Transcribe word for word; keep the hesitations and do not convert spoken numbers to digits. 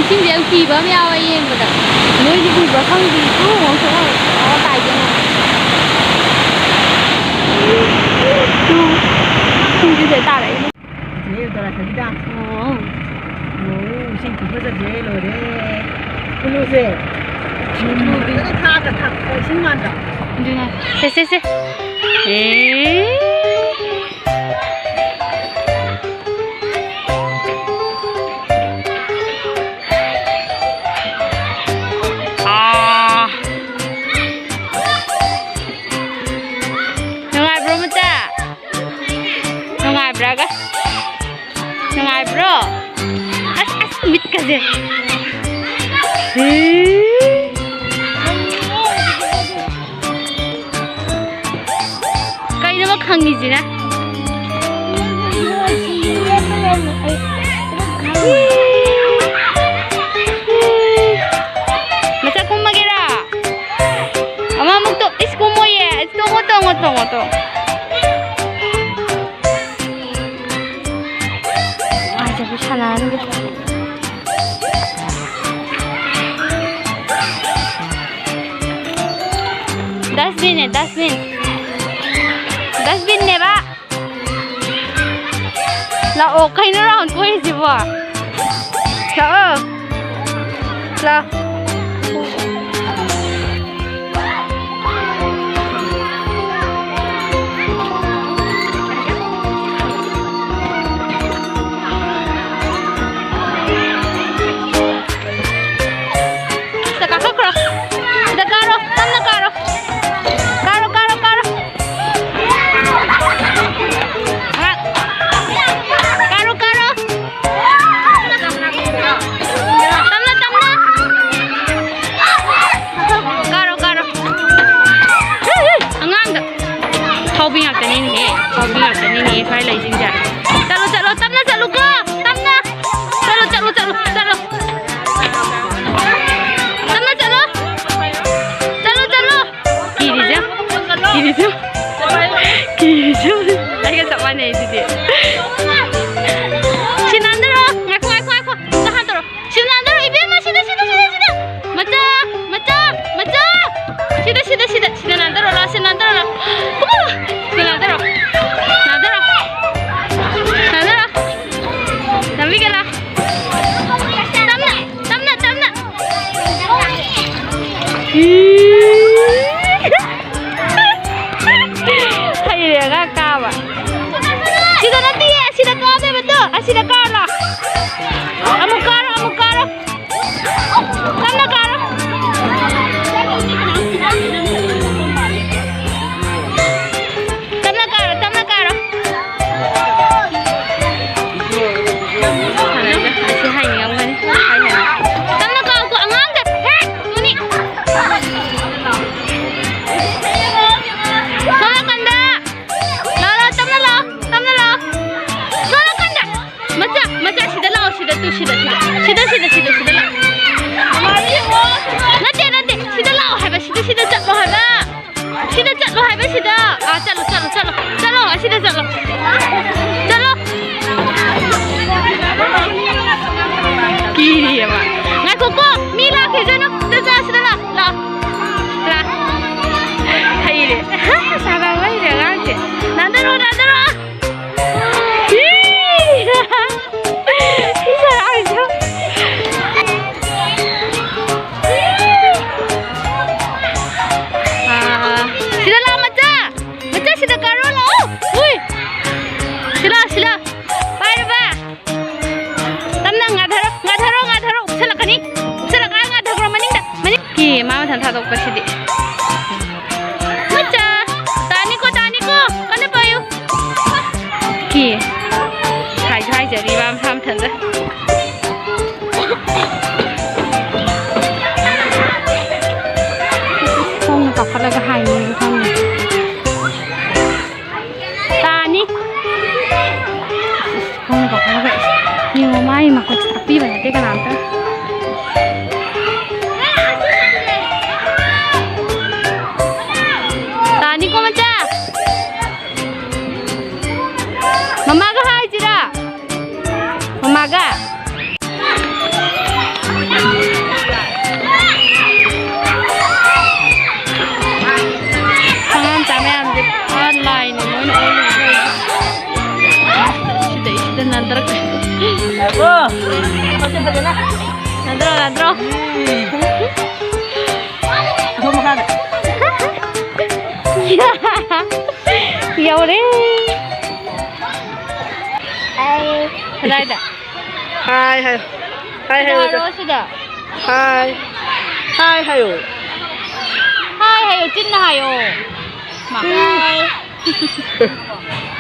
ꯏꯁꯤꯡꯁꯦ ꯌꯥꯝ ꯀꯤꯕ ꯑꯃ ꯌꯥꯎꯋꯦ ꯌꯦꯡꯕꯗ꯫ ꯅꯣꯏꯗꯤ ꯀꯤꯕ꯭ꯔꯥ ꯈꯪꯗꯦ꯫ ꯇꯨ ꯉꯧꯊꯣꯛꯑꯣ꯫ ꯑꯣ, ꯇꯥꯏꯗꯅ꯫ ꯇꯨ꯫ ꯏꯁꯤꯡꯁꯦ ꯁꯤꯗ ꯇꯥꯔꯛꯏꯅꯦ꯫ ꯆꯦ ꯎꯇꯔꯥꯈꯟꯒꯤꯗ꯫ ꯑꯣ꯫ ꯑꯣ, ꯏꯁꯤꯡ ꯈꯨꯐꯖꯁꯦ ꯂꯣꯏꯔꯦ꯫ ꯀꯨꯂꯨꯁꯦ꯫ ꯀꯨꯂꯨꯁꯦ꯫ ꯐꯖꯅ ꯊꯥꯛꯑꯒ ꯊꯥꯛꯄ ꯏꯁꯤꯡ ꯃꯥꯟꯗ꯭ꯔꯣ? ꯑꯗꯨꯅꯦ꯫ ꯁꯦ, ꯁꯦ, ꯁꯦ꯫ ꯑꯦ꯫ ꯑꯥ꯫ ꯅꯨꯡꯉꯥꯏꯕ꯭ꯔꯣ, ꯃꯆꯥ? ꯅꯨꯡꯉꯥꯏꯕ꯭ꯔꯥꯒ? ꯅꯨꯡꯉꯥꯏꯕ꯭ꯔꯣ? ꯑꯁ, ꯑꯁ, ꯃꯤꯠꯀꯁꯦ꯫ ꯍꯤ꯫ ꯀꯩꯅꯣꯕ ꯈꯪꯉꯤꯁꯤꯅ? ꯃꯆꯥ ꯀꯨꯝꯃꯒꯦꯔꯥ? ꯑꯃꯃꯨꯛ ꯇꯣ-, ꯏꯁ, ꯀꯨꯝꯃꯣꯏꯌꯦ꯫ ꯇꯣꯡꯉꯣ, ꯇꯣꯡꯉꯣ, ꯇꯣꯡꯉꯣ, ꯇꯣꯡꯉꯣ꯫ ꯅꯨꯡꯉꯥꯏꯖꯕꯤ ꯁꯥꯟꯅꯔꯅꯤꯗ꯫ Dustbin ꯅꯦ, dustbin꯫ Dustbin ꯅꯦꯕ꯫ ꯂꯥꯛꯑꯣ, ꯀꯩꯅꯣ round ꯀꯣꯏꯔꯤꯁꯤꯕꯣ? ꯂꯥꯛꯑꯣ꯫ ꯂꯥꯛꯑꯣ꯫ ꯁꯤꯗ ꯀꯥꯈꯠꯈ꯭ꯔꯣ꯫ ꯁꯤꯗ ꯀꯥꯔꯣ꯫ ꯇꯞꯅ ꯀꯥꯔꯣ꯫ ꯀꯥꯔꯣ, ꯀꯥꯔꯣ, ꯀꯥꯔꯣ꯫ ꯉꯥꯛ-, ꯀꯥꯔꯣ, ꯀꯥꯔꯣ꯫ ꯇꯞꯅ, ꯇꯞꯅ꯫ ꯇꯞꯅ, ꯇꯞꯅ, ꯇꯞꯅ꯫ ꯍꯩꯔꯦ ꯑꯉꯥꯡ ꯀꯥꯕ꯫ ꯁꯤꯗ ꯅꯠꯇꯤꯌꯦ, ꯑꯁꯤꯗ ꯀꯥꯗꯣꯏꯕꯗꯣ꯫ ꯑꯁꯤꯗ ꯀꯥꯔꯣ꯫ ꯑꯃꯨꯛ ꯀꯥꯔꯣ, ꯑꯃꯨꯛ ꯀꯥꯔꯣ꯫ ꯇꯞꯅ ꯀꯥꯔꯣ꯫ ꯇꯞꯅ ꯀꯥꯔꯣ, ꯇꯞꯅ ꯀꯥꯔꯣ꯫ ꯁꯥꯟꯅꯔꯒ ꯑꯁꯤ ꯍꯥꯏꯅꯤꯡꯉꯝꯒꯅꯤ꯫ ꯍꯥꯏ, ꯍꯥꯏ꯫ ꯇꯞꯅ ꯀꯥꯎꯀꯣ, ꯑꯉꯥꯡꯗ꯫ ꯍꯦ, ꯇꯨꯅꯤ꯫ ꯁꯣꯝ ꯅꯥꯀꯟꯗ꯫ ꯂꯥꯛꯑꯣ, ꯂꯥꯛꯑꯣ, ꯇꯞꯅ ꯂꯥꯛꯑꯣ, ꯇꯞꯅ ꯂꯥꯛꯑꯣ꯫ ꯁꯣꯝ ꯅꯥꯀꯟꯗ꯫ ꯃꯆꯥ, ꯃꯆꯥ, ꯁꯤꯗ ꯂꯥꯛꯑꯣ, ꯁꯤꯗ, ꯇꯨ, ꯁꯤꯗ, ꯁꯤꯗ, ꯁꯤꯗ, ꯁꯤꯗ, ꯁꯤꯗ, ꯁꯤꯗ ꯂꯥꯛꯑꯣ꯫ ꯅꯠꯇꯦ, ꯅꯠꯇꯦ, ꯁꯤꯗ ꯂꯥꯛꯑꯣ ꯍꯥꯏꯕ, ꯁꯤꯗ, ꯁꯤꯗ ꯆꯠꯂꯣ ꯍꯥꯏꯕ꯫ ꯁꯤꯗ ꯆꯠꯂꯣ ꯍꯥꯏꯕ, ꯁꯤꯗ꯫ ꯑꯥ, ꯆꯠꯂꯣ, ꯆꯠꯂꯣ, ꯆꯠꯂꯣ, ꯆꯠꯂꯣ, ꯑꯁꯤꯗ ꯆꯠꯂꯣ꯫ ꯆꯠꯂꯣ꯫ ꯀꯤꯔꯤꯑꯕ꯫ ꯉꯥꯏꯈꯣꯀꯣ, ꯃꯤ ꯂꯥꯛꯈꯤꯁꯅꯨ꯫ ꯁꯤꯗ ꯆꯠꯂꯣ, ꯁꯤꯗ ꯂꯥꯛꯑꯣ, ꯂꯥꯛꯑꯣ꯫ ꯂꯥꯛꯑꯣ꯫ ꯍꯩꯔꯦ꯫ ꯁꯥꯟꯅꯕ ꯍꯩꯔꯦ ꯑꯉꯥꯡꯁꯦ꯫ ꯅꯥꯟꯊꯔꯛꯑꯣ, ꯅꯥꯟꯊꯔꯛꯑꯣ꯫ ꯏ! ꯏ ꯁꯔꯥꯏꯁꯨ꯫ ꯑꯥ, ꯁꯤꯗ ꯂꯥꯛꯑꯣ, ꯃꯆꯥ꯫ ꯃꯆꯥ, ꯁꯤꯗ ꯀꯥꯔꯣ, ꯂꯥꯛꯑꯣ꯫ ꯎꯏ꯫ ꯁꯤꯂꯥ, ꯁꯤꯂꯥ꯫ ꯄꯥꯏꯔꯕ? ꯇꯞꯅ ꯉꯥꯊꯔꯣ, ꯉꯥꯊꯔꯣ, ꯉꯥꯊꯔꯣ꯫ ꯎꯞꯁꯜꯂꯛꯀꯅꯤ꯫ ꯎꯞꯁꯜꯂꯛꯀꯅꯤ, ꯉꯥꯊꯈ꯭ꯔꯣ ꯃꯅꯤꯡꯗ꯫ ꯃꯅꯤꯡ꯫ ꯀꯤ, ꯃꯥ ꯃꯊꯟ ꯊꯥꯗꯣꯛꯄꯁꯤꯗꯤ꯫ ꯃꯆꯥ꯫ ꯇꯥꯅꯤꯀꯣ, ꯇꯥꯅꯤꯀꯣ꯫ ꯀꯟꯅ ꯄꯥꯏꯌꯨ꯫ ꯀꯤ꯫ ꯍꯥꯏꯁꯨ ꯍꯥꯏꯖꯔꯤ ꯃꯥ ꯃꯁꯥ ꯃꯊꯟꯇ꯫ ꯈꯣꯡꯅ ꯀꯥꯈꯠꯂꯒ ꯍꯥꯏꯅꯤꯡꯉꯦ ꯈꯪꯉꯦ꯫ ꯇꯥꯅꯤ꯫ ꯈꯣꯡꯅ ꯀꯥꯈꯠꯂꯒ ꯌꯦꯡꯉꯣ, ꯃꯥꯒꯤ ꯃꯈꯨꯠꯁꯦ ꯇꯥꯛꯄꯤꯕ ꯅꯠꯇꯦ ꯀꯅꯥꯝꯇ꯫ ꯇꯥꯅꯤꯀꯣ ꯃꯆꯥ꯫ ꯃꯃꯥꯒ ꯍꯥꯏꯁꯤꯔꯥ? ꯃꯃꯥꯒ꯫ ꯑꯉꯥꯡ ꯃꯆꯥ ꯃꯌꯥꯝꯁꯦ ꯄꯨꯔꯥ ꯂꯥꯏꯅꯦ ꯃꯣꯏꯅ ꯑꯣꯜꯂꯤꯁꯦ꯫ ꯁꯤꯗꯩꯁꯤꯗ ꯅꯥꯟꯊꯔꯛꯀꯦ꯫ ꯉꯥꯏꯈꯣ꯫ ꯈꯣꯠꯁꯦ ꯐꯖꯅ꯫ ꯅꯠꯇ꯭ꯔꯣ, ꯅꯠꯇ꯭ꯔꯣ? ꯎꯝ꯫ ꯑꯗꯣꯝ ꯃꯈꯥꯗ꯫ ꯌꯧꯔꯦ꯫ ꯀꯗꯥꯏꯗ? ꯍꯥꯏ ꯍꯥꯏꯌꯣ꯫ ꯍꯥꯏ ꯁꯤꯗ ꯍꯥꯏꯌꯣ꯫ ꯍꯥꯏꯔꯣ, ꯁꯤꯗ꯫ ꯍꯥꯏ꯫ ꯍꯥꯏ ꯍꯥꯏꯌꯣ꯫ ꯍꯥꯏ ꯍꯥꯏꯌꯣ, ꯆꯤꯟꯅ ꯍꯥꯏꯌꯣ꯫ ꯃꯥ꯫ ꯎꯝ꯫ ꯍꯥꯏ꯫